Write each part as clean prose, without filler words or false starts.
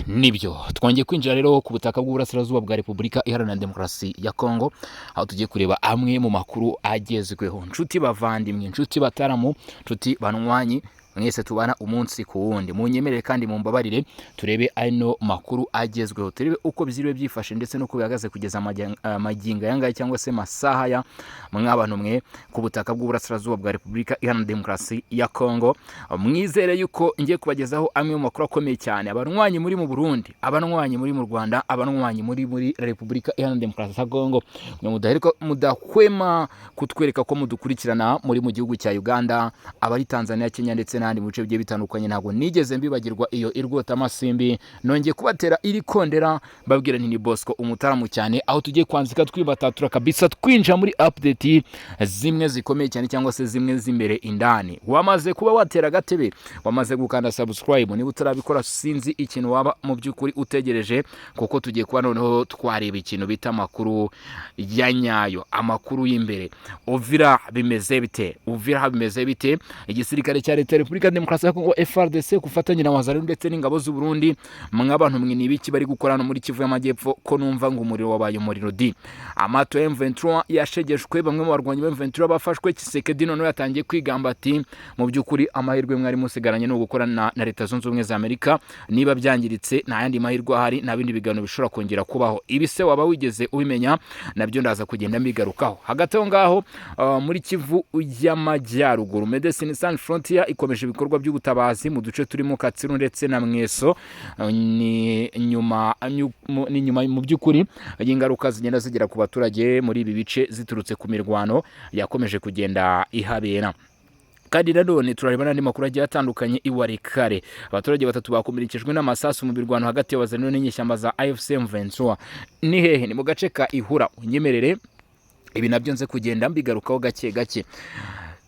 Nibyo, twongeye kwinjira rero ku butaka bw'uburasirazuba bwa Repubulika Iharanira Demokarasi ya Kongo, aho tugiye kureba amwe mu makuru agezweho. Nshuti bavandimwe, nshuti bataramu, nshuti banywanyi mwese tubana umunsi ku wundi, munyemerere kandi mumbabarire turebe ano makuru agezweho, turebe uko byiriwe byifashe ndetse n'uko bihagaze kugeza magingo aya ngaya cyangwa se masaha ya mwabantu mwe ku butaka bw'uburasirazuba bwa Repubulika Iharanira Demokarasi ya Kongo. Mwizere yuko ngiye kubagezaho amwe mu makuru akomeye cyane. Abanywanyi muri mu Burundi, abanywanyi muri mu Rwanda, abanywanyi muri Repubulika Iharanira Demokarasi ya Kongo, mwe mudaheruka mudahwema kutwereka ko mudukurikirana muri mu gihugu cya Uganda, abari Tanzania, Kenya ndetse n'ahandi mu bice bigiye bitandukanye, ntabwo nigeze mbibagirwa iyo irwota amasimbi. Nongeye kubatera iri kondera mbabwira nti ni Bosco umutaramu cyane, aho tugiye kwanzika twibatatura kabisa, twinjira muri update zimwe zikomeye cyane cyangwa se zimwe z'imbere indani. Wamaze kuba watera agatebe, wamaze gukanda subscribe? Niba utarabikora, sinzi ikintu waba mu by'ukuri utegereje, kuko tugiye kuba noneho twareba ikintu bita amakuru ya nyayo, amakuru y'imbere. Uvira bimeze bite? Uvira bimeze bite? Igisirikare cya Leta ya Repubulika Demokarasi ya Kongo, FARDC, ku bufatanye na Wazalendo ndetse n'ingabo z'u Burundi, mw'abantu mwe, ni ibiki bari gukora hano muri Kivu y'Amajyepfo ko numva ngo umuriro wabaye umuriro di? Amato ya M23 yashegeshwe, bamwe mu barwanyi ba M23 bafashwe. Tshisekedi noneho yatangiye kwigamba ati: "Mu by'ukuri amahirwe mwari musigaranye ni ugukorana na Leta Zunze Ubumwe za Amerika. Niba byangiritse, nta yandi mahirwe ahari, nta bindi biganiro bishobora kongera kubaho." Ibi se waba wigeze ubimenya? Nabyo ndaza kugenda mbigarukaho. Hagati aho ngaho, muri Kivu y'Amajyaruguru, Medecins Sans Frontières ikomeje ibikorwa by'ubutabazi mu duce turimo Katsiru ndetse na Mweso. Ni nyuma mu by'ukuri y'ingaruka zigenda zigera ku baturage muri ibi bice ziturutse ku mirwano yakomeje kugenda ihabera. Kandi nanone turareba n'andi makuru agiye atandukanye. Iwalikale, abaturage batatu bakomerekejwe n'amasasu mu mirwano hagati y'Abazalendo n'inyeshyamba za AFC M23. Ni hehe? Ni mu gace ka Ihura. Unyemerere ibi nabyo nze kugenda mbigarukaho gake gake.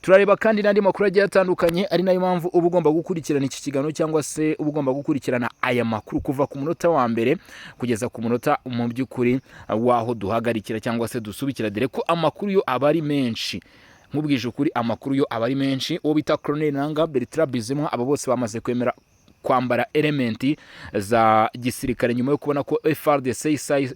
Turareba kandi n'andi makuru agiye atandukanye, ari nayo mpamvu uba ugomba gukurikirana iki kiganiro cyangwa se uba ugomba gukurikirana aya makuru kuva ku munota wa mbere kugeza ku munota mu by'ukuri w'aho duhagarikira cyangwa se dusubikira, dore ko amakuru yo aba ari menshi. Nkubwije ukuri, amakuru yo aba ari menshi. Uwo bita Colonel Nanga, Bertrand Bizimwa, abo bose bamaze kwemera kwambara elementi za gisirikare nyuma yo kubona ko FARDC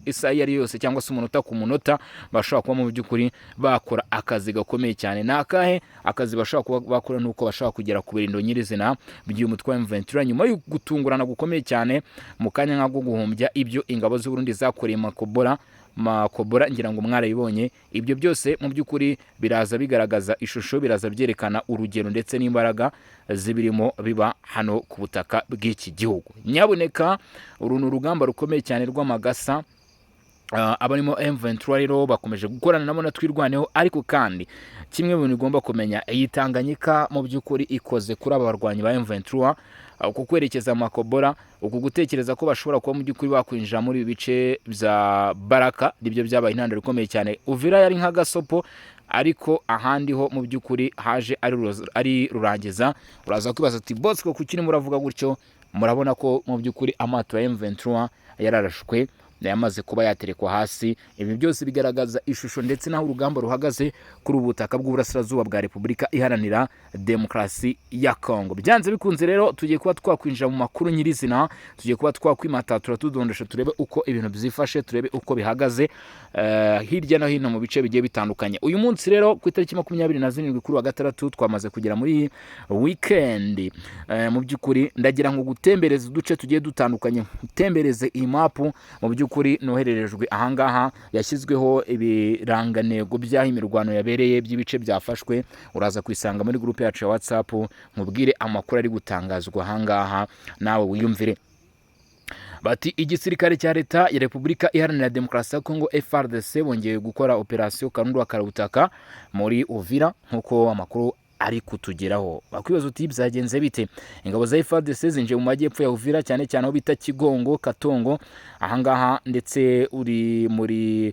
isaha iyo ari yose cyangwa se umunota ku munota bashobora kuba mu by'ukuri bakora akazi gakomeye cyane. Ni akahe akazi bashobora kuba bakora? Nuko bashobora kugera ku birindo nyirizina by'uyu mutwe wa M23 nyuma yo gutungurana gukomeye cyane mu kanya nk'ako guhumbya, ibyo ingabo z'u Burundi zakoreye Makobora. Makobora ngira ngo mwarabibonye. Ibyo byose mu by'ukuri biraza bigaragaza ishusho, biraza byerekana urugero ndetse n'imbaraga z'ibirimo biba hano ku butaka bw'iki gihugu. Nyabuneka, uru ni urugamba rukomeye cyane rw'amagasa. Abarimo M23 rero bakomeje gukorana nabo na Twirwaneho. Ariko kandi kimwe mu bintu ugomba kumenya, iyi Tanganyika mu by'ukuri ikoze kuri aba barwanyi ba M23, uku kwerekeza Makobora, uku gutekereza ko bashobora kuba mu by'ukuri bakwinjira muri ibi bice bya Baraka, nibyo byabaye intandaro ikomeye cyane. Uvira yari nk'agasopo, ariko ahandi ho mu by'ukuri haje ari rurangiza. Uraza kwibaza ati: "Bosco, kuki urimo uravuga gutyo?" Murabona ko mu by'ukuri amato ya M23 yararashwe, yamaze kuba yaterekwa hasi. Ibi byose bigaragaza ishusho ndetse n'aho urugamba ruhagaze kuri ubu butaka bw'uburasirazuba bwa Repubulika Iharanira Demokarasi ya Kongo. Byanze bikunze rero tugiye kuba twakwinjira mu makuru nyirizina, tugiye kuba twakwimatatura, tudondesha, turebe uko ibintu byifashe, turebe uko bihagaze hirya no hino mu bice bigiye bitandukanye. Uyu munsi rero ku itariki 27 kuri wa gatandatu, twamaze kugera muri weekend. Mu by'ukuri ndagira ngo gutembereze uduce tugiye dutandukanye, utembereze iyi mapu mu by'ukuri nohererejwe ahangaha, yashyizweho ibirangantego by'aho imirwano yabereye, by'ibice byafashwe. Uraza kwisanga muri groupe yacu ya WhatsApp, nkubwire amakuru ari gutangazwa ahangaha nawe wiyumvire. Bati igisirikare cya Leta ya Repubulika Iharanira Demokarasi ya Kongo, FARDC, bongeye gukora operasiyo Karundwa Karabutaka muri Uvira nk'uko amakuru ari kutugeraho. Bakwibaza uti: "Byagenze bite?" Ingabo za FARDC zinjiye mu majyepfo ya Uvira, cyane cyane aho bita Kigongo Katongo ahangaha, ndetse uri muri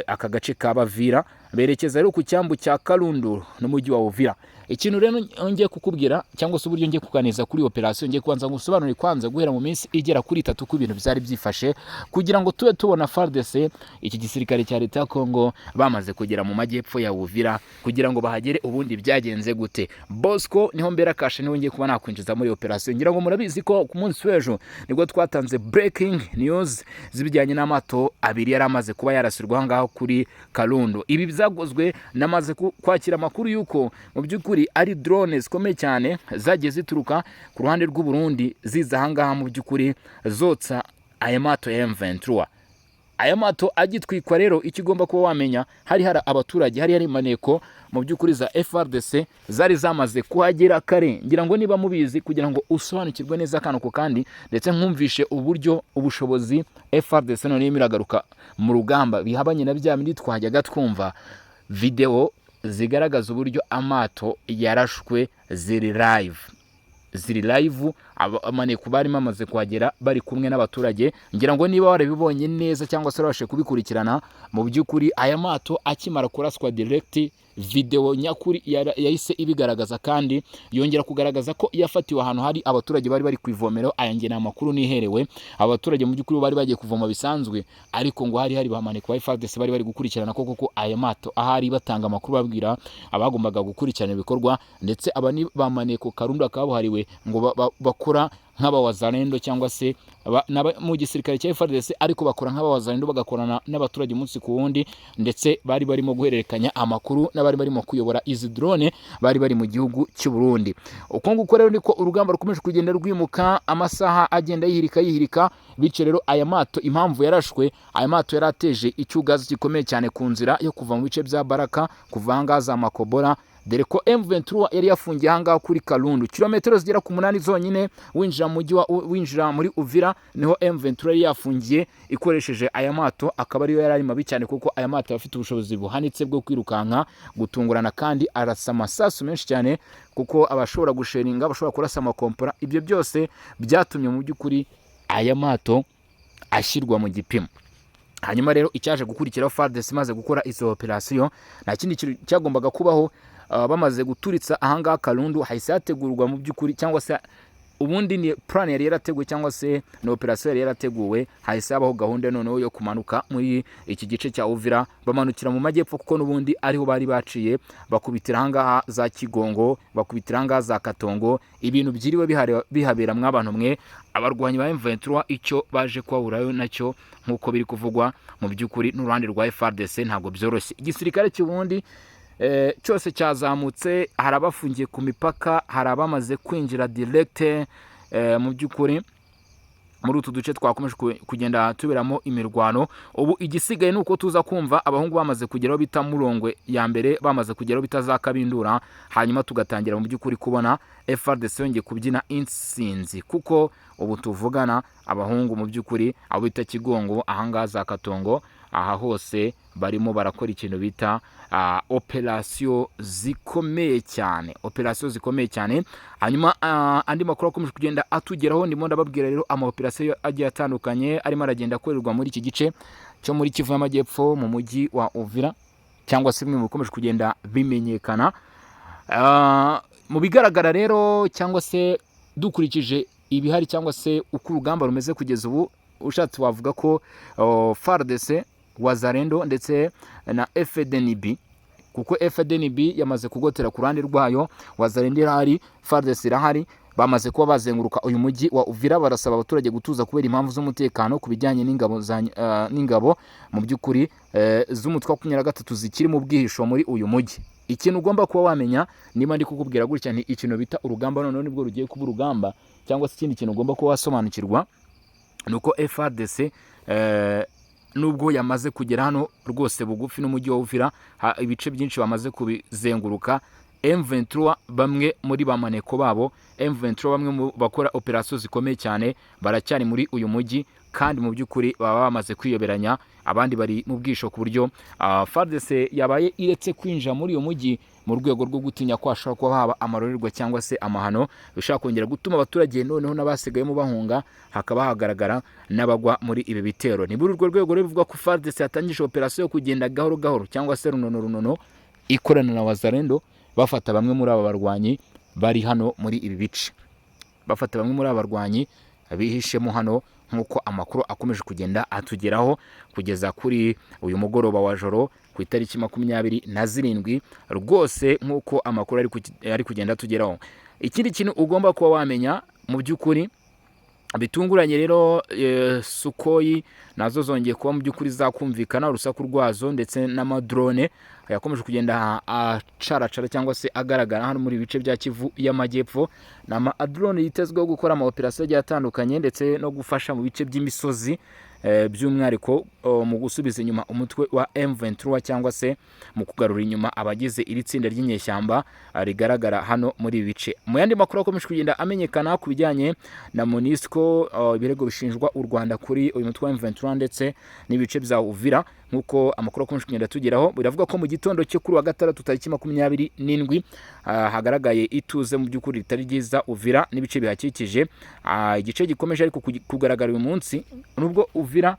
aka gace ka Bavira, berekeza rero ku cyambu cya Karundu n'umujyi wa Uvira. Ikintu rero ngiye kukubwira, cyangwa se uburyo ngiye kuganiza kuri operasiyo, ngiye kubanza ngusobanurire kwanza guhera mu minsi igera kuri 3 uko ibintu byari byifashe, kugira ngo tube tubona FARDC, iki gisirikare cya leta ya Kongo, bamaze kugera mu majyepfo ya Uvira. Kugira ngo bahagere, ubundi byagenze gute? Bosco niho mbera kashe, niho ngiye kuba nakwinjiza muri operasiyo. Ngira ngo murabizi ko ku munsi w'ejo nibwo twatanze breaking news z'ibijyanye n'amato abiri yari amaze kuba yarasirwa aho ngaho kuri Kalundu. Ibi byagozwe namaze kwakira amakuru y'uko mu by'ukuri ari drone zikomeye cyane zagiye zituruka ku ruhande rw'u Burundi, ziza aha ngaha mu by'ukuri zotsa aya mato ya M23. Aya mato agitwikwa rero, icyo ugomba kuba wamenya, hari abaturage, hari maneko mu by'ukuri za FARDC zari zamaze kuhagera kare. Ngira ngo niba mubizi, kugira ngo usobanukirwe neza akantu ku kandi, ndetse nkumvishe uburyo ubushobozi FARDC none irimo iragaruka mu rugamba bihabanye na bya bindi twajyaga twumva. Video zigaragaza uburyo amato yarashwe ziri live, ziri live. Amaneko bari bamaze kuhagera bari kumwe n'abaturage. Ngira ngo niba warabibonye neza cyangwa se warabashije kubikurikirana, mu by'ukuri aya mato akimara kuraswa direct, video nyakuri yahise ibigaragaza, kandi yongera kugaragaza ko yafatiwe ahantu hari abaturage bari bari ku ivomero. Aya nge ni amakuru niherewe. Abaturage mu by'ukuri bari bagiye kuvoma bisanzwe, ariko ngo hari bamaneko ba FARDC bari bari gukurikirana ko koko aya mato ahari, batanga amakuru, babwira abagombaga gukurikirana ibikorwa. Ndetse aba ni bamaneko Karunda kabuhariwe, ngo bakora nk'abawazalendo, cyangwa se mu gisirikare cya FARDC, ariko bakora nk'abawazalendo, bagakorana n'abaturage umunsi ku wundi. Ndetse bari barimo guhererekanya amakuru n'abari barimo kuyobora izi drone bari bari mu gihugu cy'u Burundi. Uko nguko rero niko urugamba rukomeje kugenda rwimuka, amasaha agenda yihirika yihirika. Bityo rero aya mato impamvu yarashwe, aya mato yari ateje icyugazi gikomeye cyane ku nzira yo kuva mu bice bya Baraka, kuva ahangaha za Makobora, dore ko M23 yari yafungiye ahangaha kuri Kalundu, kilometero zigera ku 8 zonyine winjira mu mujyi wa winjira muri Uvira, niho M23 yari yafungiye ikoresheje aya mato, akaba ariyo yari ari mabi cyane, kuko aya mato aba afite ubushobozi buhanitse bwo kwirukanka, gutungurana, kandi arasa amasasu menshi cyane, kuko abashobora gusheringa, abashobora kurasa amakompora. Ibyo byose byatumye mu by'ukuri aya mato ashyirwa mu gipimo. Hanyuma rero icyaje gukurikiraho, FARDC imaze gukora izo operasiyo, nta kindi kintu cyagombaga kubaho. Bamaze guturitsa ahangaha Kalundu, hahise hategurwa mu by'ukuri, cyangwa se ubundi ni plan yari yarateguwe, cyangwa se ni operasiyo yari yarateguwe. Hahise habaho gahunda noneho yo kumanuka muri iki gice cya Uvira, bamanukira mu majyepfo, kuko n'ubundi ariho bari baciye, bakubitira ahangaha za Kigongo, bakubitira ahangaha za Katongo. Ibintu byiriwe bihabera mw'abantu mwe, abarwanyi ba M23 icyo baje kuhaburayo nacyo, nk'uko biri kuvugwa mu by'ukuri n'uruhande rwa FARDC, ntabwo byoroshye. Igisirikare cy'ubundi cyose cyazamutse, hari abafungiye ku mipaka, hari abamaze kwinjira direct mu by'ukuri muri utu duce twakomeje kugenda tuberamo imirwano. Ubu igisigaye ni uko tuza kumva abahungu bamaze kugeraho bita Murongwe ya mbere, bamaze kugeraho bita za Kabindura, hanyuma tugatangira mu by'ukuri kubona FARDC yongeye kubyina intsinzi, kuko ubu tuvugana abahungu mu by'ukuri abo bita Kigongo, ahangaha za Katongo, aha hose barimo barakora ikintu bita operasiyo zikomeye cyane, operasiyo zikomeye cyane. Hanyuma andi makuru akomeje kugenda atugeraho, ndimo ndababwira rero ama operasiyo agiye atandukanye arimo aragenda akorerwa muri iki gice cyo muri Kivu y'Amajyepfo, mu mujyi wa Uvira, cyangwa se bimwe mu bikomeje kugenda bimenyekana. Mu bigaragara rero, cyangwa se dukurikije ibihari, cyangwa se uko urugamba rumeze kugeza ubu, ushatse wavuga ko FARDC, Wazalendo ndetse na FDNB, kuko FDNB yamaze kugotera ku ruhande rwayo, Wazalendo irahari, FARDC irahari, bamaze kuba bazenguruka uyu mujyi wa Uvira. Barasaba abaturage gutuza kubera impamvu z'umutekano ku bijyanye n'ingabo za n'ingabo mu by'ukuri z'umutwe wa 23 zikiri mu bwihisho muri uyu mujyi. Ikintu ugomba kuba wamenya, niba ndi kukubwira gutya, ni ikintu bita urugamba noneho nibwo rugiye kuba urugamba, cyangwa se ikindi kintu ugomba kuba wasobanukirwa ni uko FARDC nubwo yamaze kugera hano rwose bugufi n'umujyi wa Uvira, ibice byinshi bamaze kubizenguruka, M23 bamwe muri ba maneko babo, M23 bamwe mu bakora operasiyo zikomeye cyane baracyari muri uyu mujyi, kandi mu by'ukuri baba bamaze kwiyoberanya, abandi bari mu bwisho, ku buryo FARDC yabaye iretse kwinjira muri uyu mujyi mu rwego rwo gutinya ko hashobora kuba haba amarorerwa cyangwa se amahano bishobora kongera gutuma abaturage noneho n'abasigayemo bahunga, hakaba hagaragara n'abagwa muri ibi bitero. Ni muri urwo rwego rero bivugwa ko FARDC yatangije operasiyo yo kugenda gahoro gahoro, cyangwa se runono runono, ikorana na Wazalendo. bafata bamwe muri aba barwanyi bari hano muri ibi bice, bafata bamwe muri aba barwanyi bihishemo hano, nk'uko amakuru akomeje kugenda atugeraho kugeza kuri uyu mugoroba wa joro ku itariki 27 rwose, nk'uko amakuru ari kugenda atugeraho. Ikindi kintu ugomba kuba wamenya mu by'ukuri bitunguranye rero, Sukhoi nazo zongeye kuba mu by'ukuri zakumvikana urusaku rwazo, ndetse n'amadrone yakomeje kugenda acaracara cyangwa se agaragara hano muri bice bya Kivu y'Amajyepfo. Ni amadrone yitezweho gukora ama operasiyo agiye atandukanye ndetse no gufasha mu bice by'imisozi, by'umwihariko mu gusubiza inyuma umutwe wa M23 cyangwa se mu kugarura inyuma abagize iri tsinda ry'inyeshyamba rigaragara hano muri ibi bice. Mu yandi makuru akomeje kugenda amenyekana ku bijyanye na MONUSCO, ibirego bishinjwa u Rwanda kuri uyu mutwe wa M23 ndetse n'ibice bya Uvira, nk'uko amakuru akomeje kugenda tugeraho, biravuga ko mu gitondo cyo kuri wa gatandatu tariki 27 hagaragaye ituze mu by'ukuri ritari ryiza Uvira n'ibice bihakikije. Igice gikomeje ariko kugaragara uyu munsi, nubwo Uvira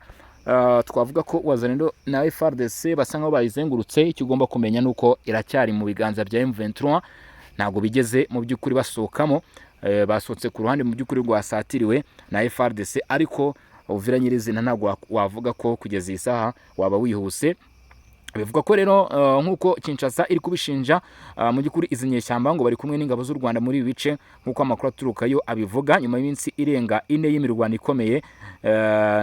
twavuga ko Wazalendo na FARDC basa nkaho bayizengurutse, icyo ugomba kumenya ni uko iracyari mu biganza bya M23. Ntabwo bigeze mu by'ukuri basohokamo, basohotse ku ruhande mu by'ukuri rwasatiriwe na FARDC, ariko Uvira nyirizina ntabwo wavuga ko kugeza iyi saha waba wihuse. Bivuga ko rero nk'uko Kinshasa iri kubishinja mu by'ukuri izi nyeshyamba ngo bari kumwe n'ingabo z'u Rwanda muri ibi bice, nk'uko amakuru aturukayo abivuga, nyuma y'iminsi irenga 4 y'imirwano ikomeye,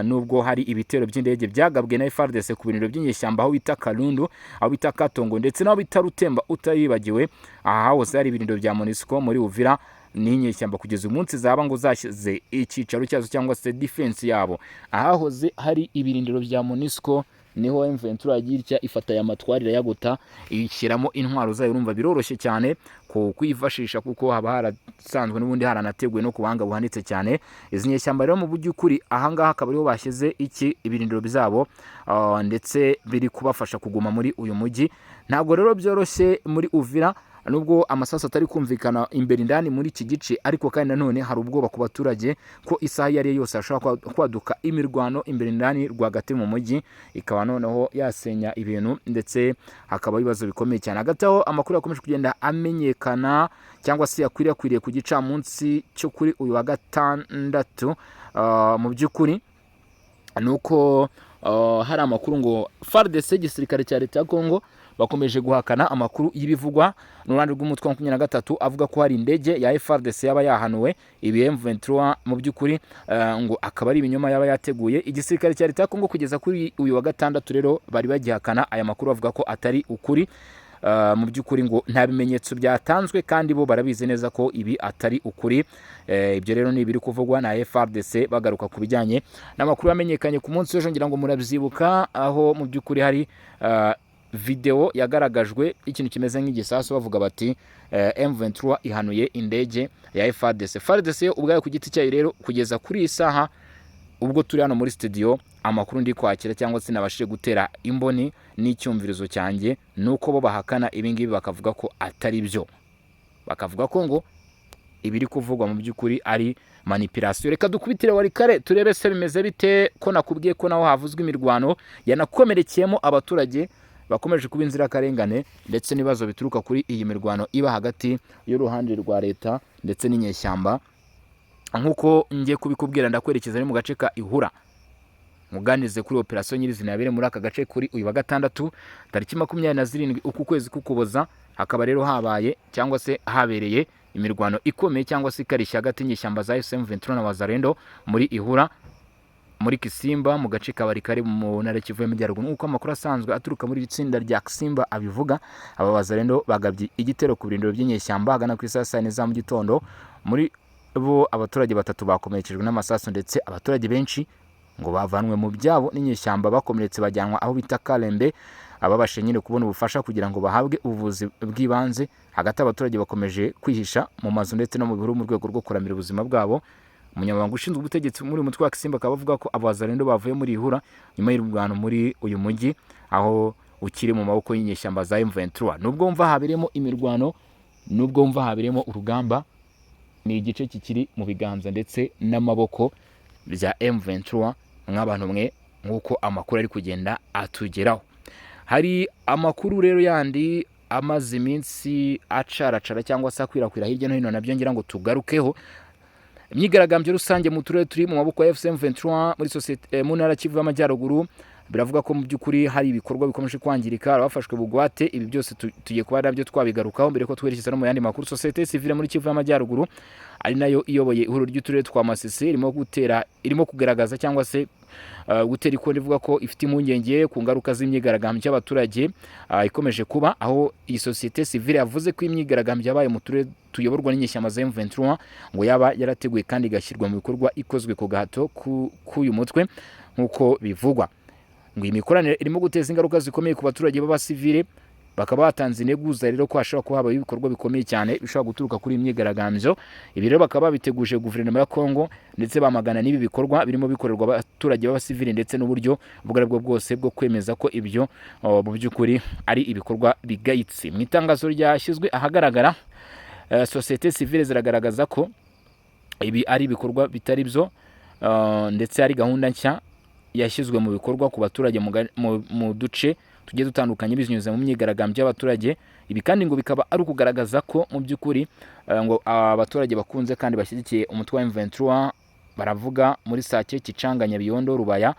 nubwo hari ibitero by'indege byagabwe na FARDC ku birindiro by'inyeshyamba aho bita Kalundu, aho bita Katongo ndetse n'aho bita Rutemba, utayibagiwe aha hose hari ibirindiro bya MONUSCO muri Uvira n'inyeshyamba kugeza uyu munsi zaba ngo zashyize icyicaro cyazo cyangwa se defense yabo. Ahahoze hari ibirindiro bya MONUSCO niho M23 yagiye itya ifata aya matwari irayagota, ishyiramo intwaro zayo. Urumva biroroshye cyane ku kwifashisha kuko haba harasanzwe n'ubundi haranateguwe no ku buhanga buhanitse cyane. Izi nyeshyamba rero mu by'ukuri ahangaha akaba ariho bashyize iki ibirindiro byabo, ndetse biri kubafasha kuguma muri uyu mujyi. Ntabwo rero byoroshye muri Uvira, nubwo amasasu atari kumvikana imbere indani muri iki gice, ariko kandi nanone hari ubwoba ku baturage ko isaha iyo ari yo yose hashobora kwaduka imirwano imbere indani rwagati mu mujyi, ikaba noneho yasenya ibintu ndetse hakaba ibibazo bikomeye cyane. Hagati aho amakuru yakomeje kugenda amenyekana cyangwa se yakwirakwiriye ku gicamunsi cyo kuri uyu wa gatandatu, mu by'ukuri ni uko hari amakuru ngo FARDC, igisirikare cya leta ya Congo, bakomeje guhakana amakuru y'ibivugwa n'uruhande rw'umutwe wa 23 avuga ko hari indege ya FARDC yaba yahanuwe. Ibi M23 mu by'ukuri ngo akaba ari ibinyoma yaba yateguye. Igisirikare cya leta ya Congo kugeza kuri uyu wa gatandatu rero bari bagihakana aya makuru, bavuga ko atari ukuri. Mu by'ukuri ngo nta bimenyetso byatanzwe kandi bo barabizi neza ko ibi atari ukuri. Ibyo rero ni ibiri kuvugwa na FARDC bagaruka ku bijyanye n'amakuru yamenyekanye ku munsi w'ejo. Ngira ngo murabyibuka, aho mu by'ukuri hari video yagaragajwe ikintu kimeze nk'igisasu, bavuga bati M23 ihanuye indege ya FARDC. FARDC yo ubwayo ku giti cyayo rero kugeza kuri iyi saha ubwo turi hano muri studio, amakuru ndi kwakira cyangwa se nabashije gutera imboni n'icyumvirizo cyanjye nuko bo bahakana ibi ngibi, bakavuga ko atari byo, bakavuga ko ngo ibiri kuvugwa mu by'ukuri ari manipulation. Reka dukubitire Walikale turebe se bimeze bite, ko nakubwiye ko naho havuzwe imirwano yanakomerekeyemo abaturage bakomeje kuba inzirakarengane, ndetse n'ibibazo bituruka kuri iyi mirwano iba hagati y'uruhande rwa leta ndetse n'inyeshyamba. Nk'uko ngiye kubikubwira, ndakwerekeza ari mu gace ka Ihura, muganize kuri operasiyo nyirizina yabereye muri aka gace kuri uyu wa gatandatu tariki 27 uku kwezi k'Ukuboza. Hakaba rero habaye cyangwa se habereye imirwano ikomeye cyangwa se ikarishya hagati y'inyeshyamba za M23 na Wazalendo muri Ihura, muri Kisimba, mu gace ka Walikale mu ntara Kivu y'Amajyaruguru. Nk'uko amakuru asanzwe aturuka muri iri tsinda rya Kisimba abivuga, aba Wazalendo bagabye igitero ku birindiro by'inyeshyamba ahagana ku isaha saa 4 za mu gitondo. Muri bo abaturage batatu bakomerekejwe n'amasasu, ndetse abaturage benshi ngo bavanwe mu byabo n'inyeshyamba, bakomeretse bajyanwa aho bita Karembe, ababashe nyine kubona ubufasha kugira ngo bahabwe ubuvuzi bw'ibanze. Hagati abaturage bakomeje kwihisha mu mazu ndetse no mu bihuru mu rwego rwo kuramira ubuzima bwabo. Umunyamabanga ushinzwe ubutegetsi muri uyu mutwe wa Kisimba akaba avuga ko Abazalendo bavuye muri Ihura nyuma y'irwano muri uyu mujyi, aho ukiri mu maboko y'inyeshyamba za M23. Nubwo wumva habereyemo imirwano, nubwo wumva habereyemo urugamba, ni igice kikiri mu biganza ndetse n'amaboko bya M23 nk'abantu mwe, nk'uko amakuru ari kugenda atugeraho. Hari amakuru rero yandi amaze iminsi acaracara cyangwa se akwirakwira hirya no hino, nabyo ngira ngo tugarukeho. Imyigaragambyo rusange mu turere turi mu maboko ya AFC M23 muri sosiyete mu ntara Kivu y'Amajyaruguru, biravuga ko mu by'ukuri hari ibikorwa bikomeje kwangirika, abafashwe bugwate. Ibi byose tugiye kuba nabyo twabigarukaho mbere ko twerekeza no mu yandi makuru. Sosiyete sivile muri Kivu y'Amajyaruguru, ari nayo iyoboye ihuriro ry'uturere twa Masisi, irimo gutera, irimo kugaragaza cyangwa se gutera ikoni ivuga ko ifite impungenge ku ngaruka z'imyigaragambyo y'abaturage ikomeje kuba, aho iyi sosiyete sivile yavuze ko imyigaragambyo yabaye mu turere tuyoborwa n'inyeshyamba za M23 ngo yaba yarateguye kandi igashyirwa mu bikorwa ikozwe ku gahato k'uyu mutwe nk'uko bivugwa. Ngo iyi mikoranire irimo guteza ingaruka zikomeye ku baturage b'abasivile, bakaba batanze integuza rero ko hashobora kuba habaho ibikorwa bikomeye cyane bishobora guturuka kuri iyi myigaragambyo. Ibi rero bakaba babiteguje guverinoma ya Kongo, ndetse bamagana n'ibi bikorwa birimo bikorerwa abaturage b'abasivile, ndetse n'uburyo ubwo ari bwo bwose bwo kwemeza ko ibyo mu by'ukuri ari ibikorwa bigayitse. Mu itangazo ryashyizwe ahagaragara, sosiyete sivile ziragaragaza ko ibi ari ibikorwa bitari byo, ndetse ari gahunda nshya yashyizwe mu bikorwa ku baturage mu duce tugiye dutandukanye binyuze mu myigaragambyo y'abaturage. Ibi kandi ngo bikaba ari ukugaragaza ko mu by'ukuri ngo abaturage bakunze kandi bashyigikiye umutwe wa M23, baravuga muri Sake, Kicanga, Nyabiyondo, Rubaya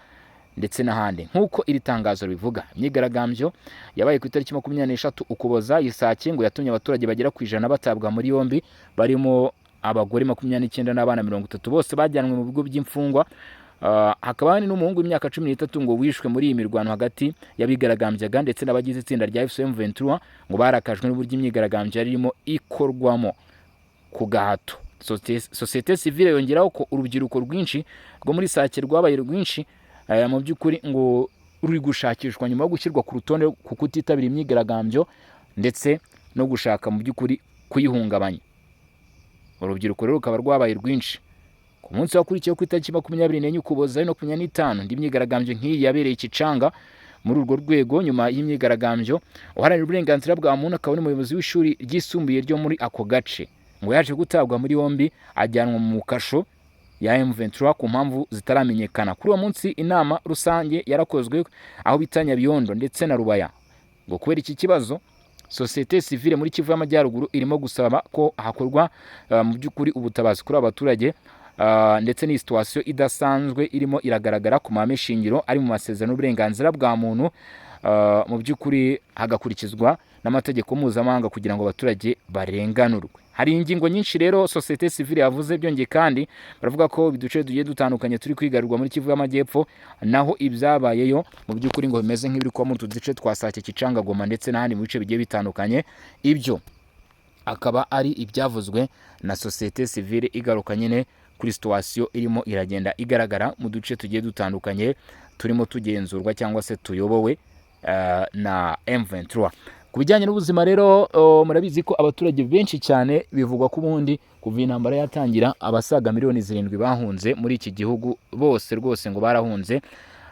ndetse n'ahandi. Nk'uko iri tangazo ribivuga, imyigaragambyo yabaye ku itariki 23 Ukuboza i Sake ngo yatumye abaturage bagera ku 100 batabwa muri yombi, barimo abagore 29 n'abana 30, bose bajyanwe mu bigo by'imfungwa. Hakaba hari n'umuhungu w'imyaka 13 ngo wishwe muri iyi mirwano hagati y'abigaragambyaga ndetse n'abagize itsinda rya AFC M23, ngo barakajwe n'uburyo imyigaragambyo yari irimo ikorwamo ku gahato. Sosiyete sivile yongeraho ko urubyiruko rwinshi rwo muri Sake rwabaye rwinshi, mu by'ukuri ngo ruri gushakishwa nyuma yo gushyirwa ku rutonde ku kutitabira imyigaragambyo ndetse no gushaka mu by'ukuri kuyihungabanya. Urubyiruko rero rukaba rwabaye rwinshi. Ku munsi wakurikiyeho, ku itariki 24 Ukuboza 2025, indi myigaragambyo nk'iyi yabereye i Kicanga. Muri urwo rwego, nyuma y'imyigaragambyo, uharanira uburenganzira bwa muntu akaba n'umuyobozi w'ishuri ryisumbuye ryo muri ako gace ngo yaje gutabwa muri yombi, ajyanwa mu kasho ya M23 ku mpamvu zitaramenyekana. Kuri uwo munsi inama rusange yarakozwe aho bita Nyabiyondo ndetse na Rubaya. Ngo kubera iki kibazo, sosiyete sivile muri Kivu y'Amajyaruguru irimo gusaba ko hakorwa mu by'ukuri ubutabazi kuri aba baturage, ndetse n'iyi situation idasanzwe irimo iragaragara ku mahame shingiro ari mu masezerano y'uburenganzira bwa muntu, mu by'ukuri hagakurikizwa n'amategeko mpuzamahanga kugira ngo abaturage barenganurwe. Hari ingingo nyinshi rero sosiyete sivile yavuze. Byongeye kandi baravuga ko uduce tugiye dutandukanye turi kwigarurwa muri Kivu y'Amajyepfo, naho ibyabayeyo mu by'ukuri ngo bimeze nk'ibiri kuba muri utu duce twa Sake, Kicanga, Goma ndetse n'ahandi mu bice bigiye bitandukanye. Ibyo akaba ari ibyavuzwe na sosiyete sivile igaruka nyine kuri situation irimo iragenda igaragara mu duce tugiye dutandukanye turimo tugenzurwa cyangwa se tuyobowe na M23. Ku bijyanye n'ubuzima rero, murabizi ko abaturage benshi cyane, bivugwa ko ubundi kuva intambara yatangira abasaga miliyoni 7 bahunze muri iki gihugu, bose rwose ngo barahunze.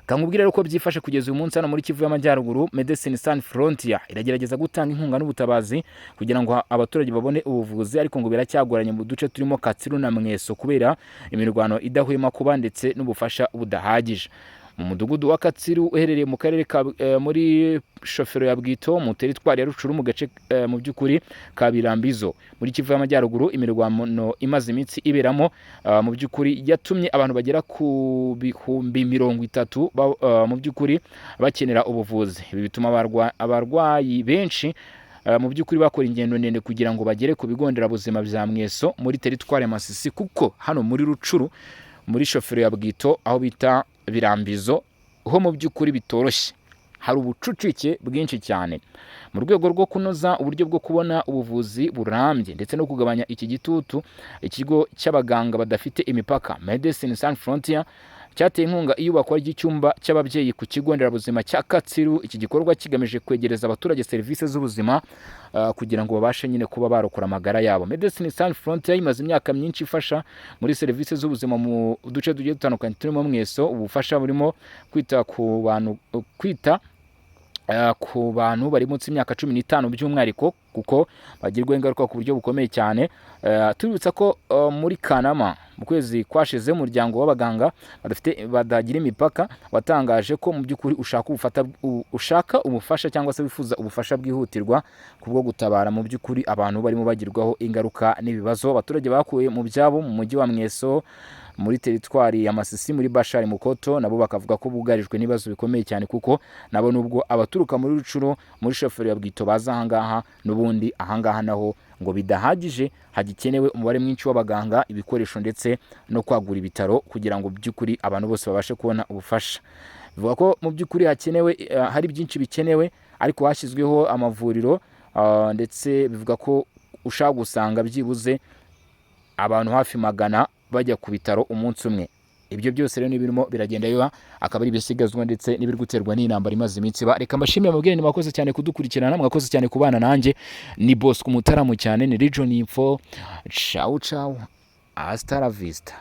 Kankubwire rero ko byifashe kugeza uyu munsi hano muri Kivu y'Amajyaruguru. Medecins Sans Frontières iragerageza gutanga inkunga n'ubutabazi kugira ngo abaturage babone ubuvuzi, ariko ngo biracyagoranye mu duce turimo Katsiru na Mweso kubera imirwano idahwema kuba ndetse n'ubufasha budahagije. Mu mudugudu wa Katsiru uherereye mu karere ka muri shofero ya Bwito, mu teritwari ya Rucuru, mu gace mu by'ukuri ka Birambizo muri Kivu y'Amajyaruguru, imirwano imaze iminsi iberamo mu by'ukuri yatumye abantu bagera ku 30,000 mu by'ukuri bakenera ubuvuzi. Ibi bituma abarwayi benshi mu by'ukuri bakora ingendo ndende kugira ngo bagere ku bigo nderabuzima bya Mweso muri teritwari ya Masisi, kuko hano muri Rucuru, muri shofero ya Bwito, aho bita Birambizo, ho mu by'ukuri bitoroshye, hari ubucucike bwinshi cyane. Mu rwego rwo kunoza uburyo bwo kubona ubuvuzi burambye ndetse no kugabanya iki gitutu, ikigo cy'abaganga badafite imipaka, Medecins Sans Frontières, cyateye inkunga iyubakwa ry'icyumba cy'ababyeyi ku kigo nderabuzima cya Katsiru. Iki gikorwa kigamije kwegereza abaturage serivisi z'ubuzima kugira ngo babashe nyine kuba barokora amagara yabo. Medecins Sans Frontières imaze imyaka myinshi ifasha muri serivisi z'ubuzima mu duce tugiye dutandukanye turimo Mweso. Ubufasha burimo kwita ku bantu, kwita ku bantu bari munsi y'imyaka 15 by'umwihariko, kuko bagirwaho ingaruka ku buryo bukomeye cyane. Tubibutsa ko muri Kanama mu kwezi kwashize, umuryango w'abaganga badafite badagira imipaka watangaje ko mu by'ukuri ushaka ubufasha cyangwa se wifuza ubufasha bwihutirwa kubwo gutabara mu by'ukuri abantu barimo bagirwaho ingaruka n'ibibazo. Abaturage bakuwe mu byabo mu mujyi wa Mweso muri teritwari ya Masisi, muri Bashari Mukoto, nabo bakavuga ko bugarijwe n'ibibazo bikomeye cyane, kuko nabo nubwo abaturuka muri Rucuro, muri shoferi ya Bwito baza ahangaha, n'ubundi ahangaha naho ngo bidahagije, hagikenewe umubare mwinshi w'abaganga, ibikoresho ndetse no kwagura ibitaro kugira ngo by'ukuri abantu bose babashe kubona ubufasha. Bivuga ko mu by'ukuri hakenewe, hari byinshi bikenewe, ariko hashyizweho amavuriro, ndetse bivuga ko ushaka gusanga byibuze abantu hafi 100 bajya ku bitaro umunsi umwe. Ibyo byose rero n'ibirimo biragenda biba, akaba ari ibisigazwa ndetse n'ibiri guterwa n'intambara imaze iminsi iba. Reka mbashimire, mubwire ni mwakoze cyane kudukurikirana, mwakoze cyane kubana nanjye. Ni Bosco Umutaramu cyane, ni Region Info. Ciao ciao, hasta la vista.